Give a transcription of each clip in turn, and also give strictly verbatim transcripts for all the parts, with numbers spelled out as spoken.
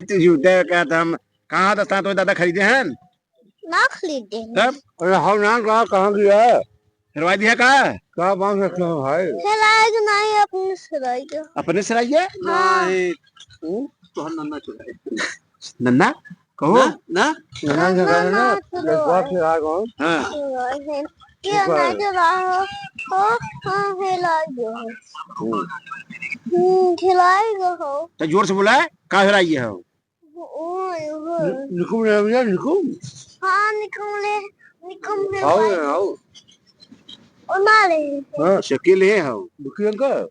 तू झूठे कहत हम, कहाँ दस्ता तो दादा खरीदे हैं? ना खरीदे हैं। तब? अरे, हम ना कहा, कहाँ गया? हेरवाई दिया का? का बात है, क्यों भाई? हेराई के नहीं, अपने से हेराई के। अपने से हेराई है? हाँ। नहीं। हम्म? तो हम नन्ना चुराए। नन्ना? कहो। ना, ना। नन्ना से हेराई ना, ना, ना, ये बात से हेराई कौन? हाँ। हेराई है। ये ऊपर। नहीं चुरा हो। हाँ, हाँ, हेराई गयो हो। हम्म। हम्म, हेराई गयो हो। तो जोर से बोला है, का हेराई है हो? ओए, ओए। नि-, निकुम ले भैया, निकुम। हाँ, निकुम ले, निकुम ले आओ भाई। ना, आओ। ओ ना ले। हाँ। अच्छा, के ले आओ। दुखी अंकल?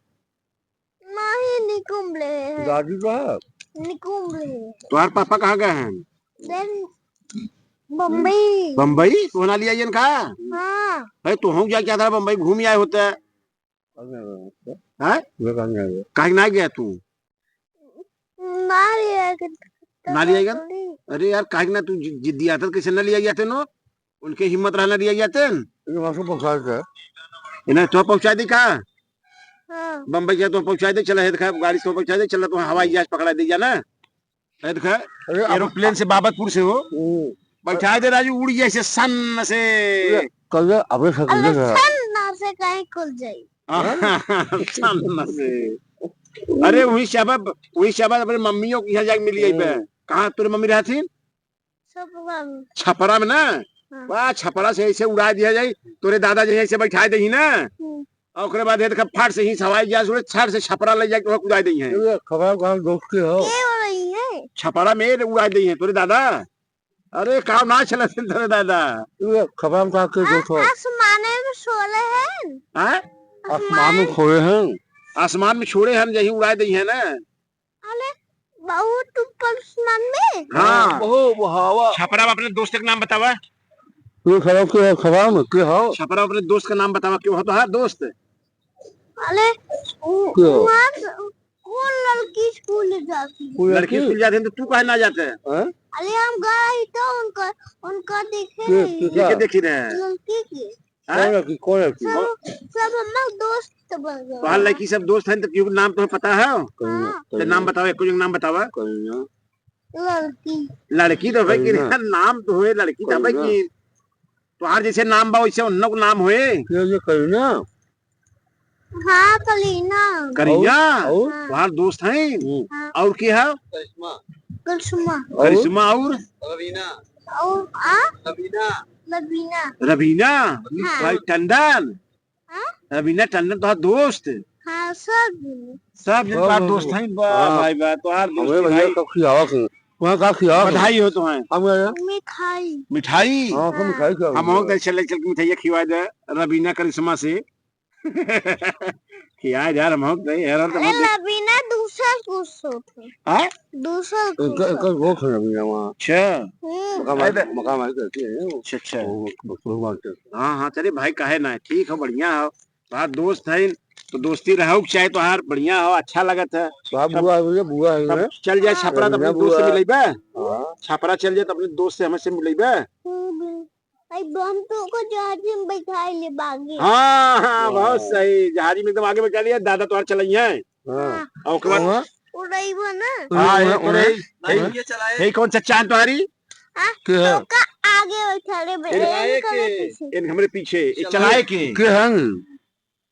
नहीं, निकुम ले है। दादी कहाँ? निकुम ले है। तुम्हारे पापा कहाँ गए हैं? देन बम्बई। बम्बई? तो ना लिया इनका? हाँ। अरे, तो हम क्या, क्या था, बम्बई घूम आए होते। हाँ? वे कहाँ गया? काहे ना गया तू? ना लिया गया। ना लिया गया? अरे यार, काहे ना तू जि-, जिद्दी आता, कैसे ना लिया गया तेनो? उनके हिम्मत रहना लिया गया तेन? ये वहाँ से पहुँचा देता है। इन्हें तो पहुँचा दे का? हाँ। बम्बई से तो पहुँचा दे, चला है, देखा, गाड़ी से पहुँचा दे, चला, तो हवाई जहाज पकड़ा दे जाना। ए, देख, अरे, अब एरोप्लेन से बाबतपुर से हो, हम्म। बैठा दे राजू, उड़ जाए से सन्न से। अरे, कल अपने साथ अरे, ले गया। सन्न से कहीं खुल जाई। हाँ, सन्न से। अरे, वही शहबाज, वही शहबाज अपने मम्मियों के यहाँ जाके मिली आई बे। हम्म। कहाँ तोरे मम्मी रहती? छपरा में। छपरा में ना? हाँ। वाह, छपरा से ऐसे उड़ा दिया जाए, तोरे दादा जी ऐसे बैठा दे ही ना। हम्म। और ओकरे बाद ये देखा, फट से ही हवाई जहाज उड़े, छट से छपरा ले जाके वहाँ उड़ा दे हैं। ये खबर कहाँ दोस्त के हो? ये हो रही है। छपरा में उड़ा दे हैं तोरे दादा। अरे, काम ना चला तोरे दादा। ये खबर कहाँ के आ-, दोस्त हो? आसमाने में छोड़े हैं। हाँ? आसमान में छोड़े हैं। आसमान में छोड़े हैं, यही उड़ा दे हैं ना। अरे, बहुत ऊपर आसमान में? हाँ। ओहो, वो हवा। छपरा में अपने दोस्त के नाम बतावा। तू खराब के, खराब में के हो? छपरा में अपने दोस्त का नाम बतावा, क्यों हो तो हर दोस्त? अरे, उ-, के हो? वहाँ से कौन लड़की स्कूल जाती है? कोई लड़की लड़की? स्कूल जाते हैं तो तू काहे ना जाते हैं? हैं? अरे, हम गए तो उनका, उनका देखे के, रही। के के क्या? देखे रहे? लड़की के। हाँ? कौन लड़की, कौन लड़की? सब, सब हमार दोस्त बन गए। तोहार लड़की सब दोस्त हैं, तो क्यों नाम तुम्हें पता है? कहीं ना, हाँ। तो कहीं नाम ना। बताओ, एक को नाम बतावा। कहीं ना। लड़की। लड़की तो भाई कहीं कि ना। यार, नाम तो होए, लड़की तो कहीं भाई ना। कि तोहार जैसे नाम बा, वैसे उन्हों को नाम होए। ये, ये कहीं ना। हाँ, करीना। करीना? और? और? हाँ। तोहार दोस्त हैं? हम्म। हाँ। और के है? करिश्मा। करिश्मा। और? करिश्मा और? रवीना। और, आ? लवीना। लवीना। रवीना? हाँ। भाई टंडन? हाँ? रवीना टंडन तोहार दोस्त? हाँ, सब जने। सब जने हाँ, तोहार हाँ, दोस्त हाँ। हैं? वाह हाँ। भाई वाह, तोहार दोस्त हमें है भैया भाई। कब खियावा के? वहाँ का खियावा के? बधाई हो तुम्हें। हम गए। मिठाई। मिठाई? हाँ, हम हाँ। मिठाई खियावा हम के। और चले चल के मिठाइयाँ खिवा दे रवीना करिश्मा से। खिया यार, हम और नहीं, यार, तो अरे, हम लवीना दूसरा कुछ होत है। हाँ? दूसरा कुछ इनका, इनका होत है। वो खाना भी है वहाँ। अच्छा। हम्म। मकान मालिक, अरे। मकान मालिक रहती है वो। अच्छा, अच्छा। वो, वो, वो मांगते हैं। हाँ, हाँ, चलिए भाई, काहे ना, ठीक हो, बढ़िया हो। तोहार दोस्त है, तो दोस्ती रहो, चाहे तोहार बढ़िया हो, अच्छा लगत है। बाप तब, बुआ है भैया, बुआ है तब ना? चल जाए छपरा, तो अपने भैया दोस्त से बुआ। मिलेबे। हाँ। छपरा चल जाए, तो अपने दोस्त से, हमसे मिलेबे। हम्म, हम्म। भाई, हम तो को जहाज में बैठा ले बागी। हाँ, हाँ, बहुत हाँ। सही। जहाज में एकदम आगे बैठा लिया, दादा तोहार चलइया है। हाँ। हाँ। और ओकरे बाद हाँ। उड़ाई वो ना। हाँ, उड़ाई, ये उड़ाई। कौन है? उड़ाई। ये कौन चलाए? ये कौन चच्चा है तुम्हारी? हाँ, के है? तो का आगे बैठा ले, ए, चलाए इनका के? पीछे। इन हमरे पीछे, ये चलाए। चलाए के? के हैं?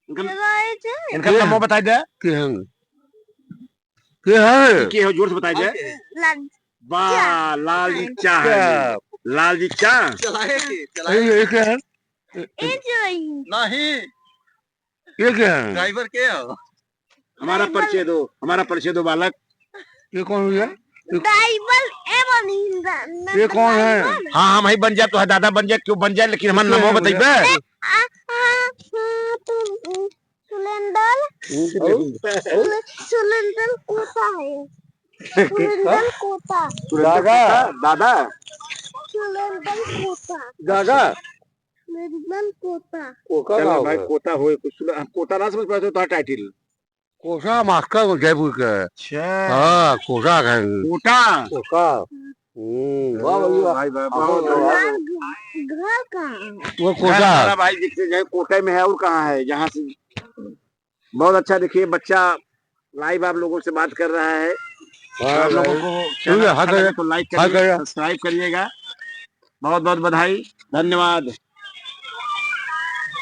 इनका, चलाए के? इनका के नाम हैं? बताई दे। के हैं? के है? के हो, जोर से बताई दे। लाल वाह, लाल जी चा है। क्या? लाल जी चा। चलाए के, चलाए। ये, ये क्या है? ये जो है। नहीं। ये क्या है? ड्राइवर के हो? हमारा ड्राइवर। परिचय दो, हमारा परिचय दो बालक। ये कौन हो गया? ये ड्राइवर ए बनी, न-, न-, ये कौन है? ड्राइवर। हाँ, हम ही बन जाए तो है, दादा बन जाए, क्यों बन जाए, लेकिन हमारा ये नाम क्या है बताइबे। भैया? आ, आ, आ, तू, तू, सुलेंदर। हम्म, और? सुले-, सुलेंदर कोता है। सुलेंदर कोता। सुलेंदर दादा। कोता, दादा। सुलेंदर कोता। दादा। सुलेंदर कोता। कोका चलो का भाई, होगा? कोता होए, कुछ सुना, हम कोता ना समझ पाते तो टाइटिल। कोसा मास्टर को जयपुर के। अच्छा। हाँ, कोसा का है। कोटा। कोसा। हम्म, वाह भाई, वाह। भाई, वाह, वाह, वाह, वाह। वाह। घर, घर कहाँ है? वो घर कोसा। हमारा भाई दिखते जाए, कोटा में है, और कहाँ है? जहाँ से बहुत अच्छा, देखिए, बच्चा live आप लोगों से बात कर रहा है। हाँ आप लोगों भाई। को ठीक है, channel हाँ अच्छा लगे करिए, तो like हाँ करिए, करिए। Subscribe करिएगा। बहुत बहुत बधाई, धन्यवाद।